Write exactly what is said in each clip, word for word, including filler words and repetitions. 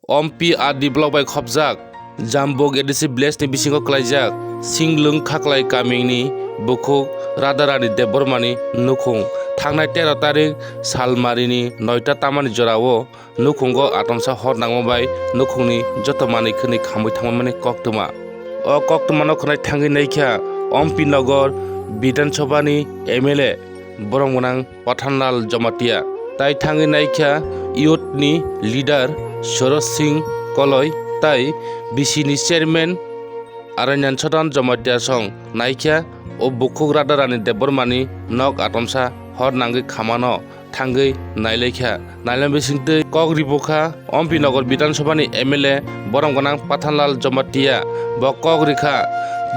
Ompi R D block bai khopjak Jambuk A D C village ni bisingo klaijak Singlwng Khaklai kamini bukhuk Radharani Debbarmani nukhung thangnai tero tarik salmarini noita tamani jorao nukhungo atomsa hor nangma bai nukhungni joto manwi khwnwi khamwi thangmani koktwma. O koktwmano khwnai thangwi naikha Ompi Nogor Bidhan Sabhani M L A borok gwnang Pathanlal Jamatia, tai thangwi naikha youth ni leader Soroj Singh Koloi tai B C ni chairman Aranyan Sodan Jamatia song naikha o bukhuk Radharani Debbarmani nok atomsa hor nangwi khamano thangwi nailaikha. Nailai bisingtwi kok ribukha Ompi Nogor Bidhan Sabhani M L A borok gwnang Pathanlal Jamatia. Bo kok rikha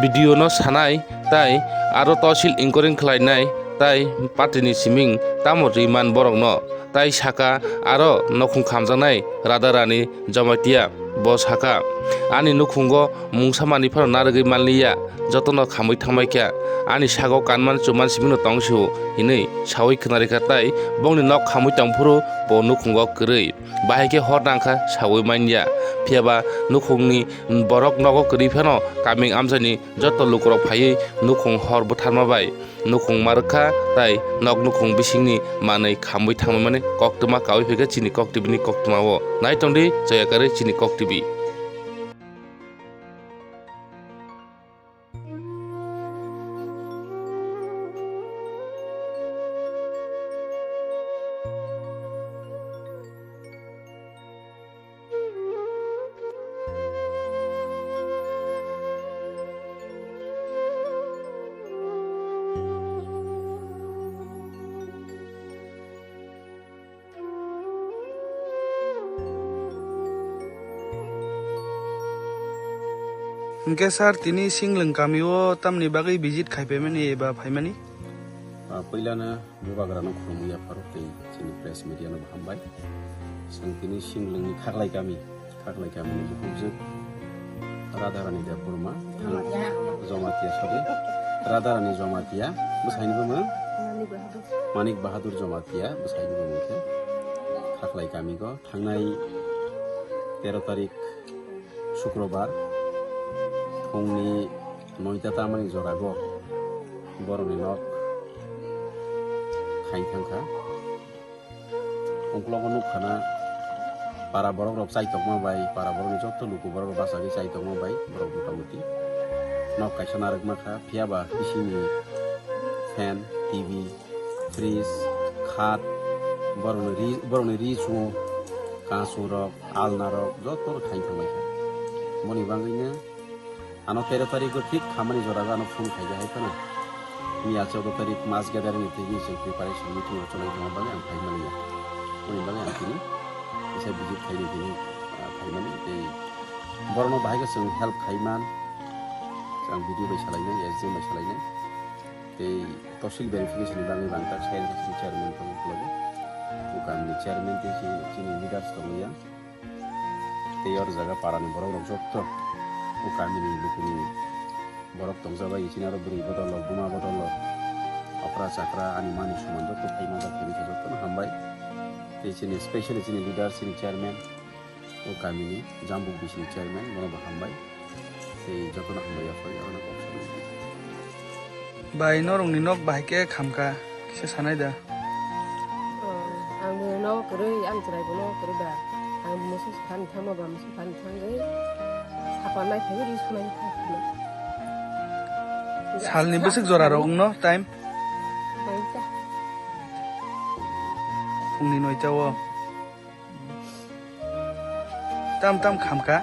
B D O no sanai tai aro tosil inquiry khlainai tai party ni siming tamo riman borokno tai saka aro nokhung khamjaknai Radharani Jamatia. Bo saka, ani nukhungo mungsa manwi phano narwgwi manliya, jotono khamwi thangbaikha. Ani sago kanman chuman sibino tongsio hinwi sawi khwnarikha tai bongni nok khamwi tongphuru bo nukhungo kwrwi. Bahai khe hor nangkha sawi manya. Phiyaba nukhungni borok nogo kwrwi phano kaming amchaini joto lukurok phaiwi nukhung hor butharma bai nukhung ma rwkha tai nok nukhung bisingni manwi khamwi thangmani koktwma kawi phaikha chini koktwbini koktwmao. Naitongdi Joyakarwi chini koktwbi. Hwnkhe sir, tini Singlwng kamio tamni bagwi visit khaipaimani eba phaimani? Ah, puilano Bubagrano khulumwi yapharok tei chini press media no bo hambai. Chwng tini Singlwngni Khaklai kami, Khaklai kamini bukhukjwk Radharani Debbarma, thang Jamatia, sorry, Radharani Jamatia, bwsaini bumung Manik Bahadur Jamatia, bwsaini bumung khe Khaklai kamigo thangnai tero tarik Sukrobar phungni noita tamani jorago borokni nok khai thangkha. Ungkologo nukkhana para borok rok chaitokma bai, para borokni joto luku borok rok bachagwi chaitokma bai borok motamoti nok kaisa narwkma kha, phiyaba bisingni fan, T V, fridge, khat, borokni ri, borokni ri chungo, kansung rok, alna rok joto rok khai thangbai kha. Moni bagwino ano tero tarikgo thik khamani jorago ano phone khaijak hai phano. Miya choudo tarik mass gathering ni thigwi chwng preparation meeting rok chonai tongma bagwi ang phai mani ya. Moni bagwi ang tini kisa visit khaini tini, ah, phai mani tei borokno bahai khe chwng help khai man. Ang video bai salainai, S D M bai salainai. Tei tosil verification ni bagwi bangkha, chairman tong ukulok o. O kamini chairman tei chini, chini leaders tongwi ya. Tei o jaga para ni borok rok jotto o kamini lukuni borok tongjabai, chini aro bwrwi bodol rok, buma bodol rok, okra chakra ani mani suman jotto phai manjak, phai khe jotto no hambai. Tei chini specially chini leader, chini chairman, o kamini Jambuk bisini chairman, bono bo hambai. Tei jotono hambai ya phai, ano kok sanai. Bai, norokni nok bahai khe khamkha, kisa sanai da. Oh, ang bo nok kwrwi, ang chwrai bo nok kwrwi ba. Ang bo musu sani thangma ba, musu sani thangwi sapa nai phai ri sunai thang. Salni bwswk jora rok wngno time? Noita. Phungni noita o. Tam tam khamkha.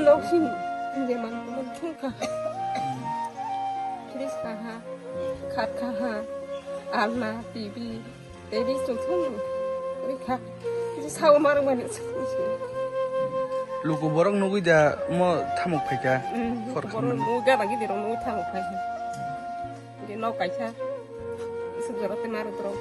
Loksin, jeman teman thungkha. Fridge kaha, khat kaha, alna, T V, tei ri chum thung, ri kha. Ri sao marwk mani. Luku borok nugui da mo thamuk phaikha. Mm, khor borok khamani. Nugui gada gidi rok nugui thamuk phaikha. Ri nok kaisa, suk jora te marwk rok.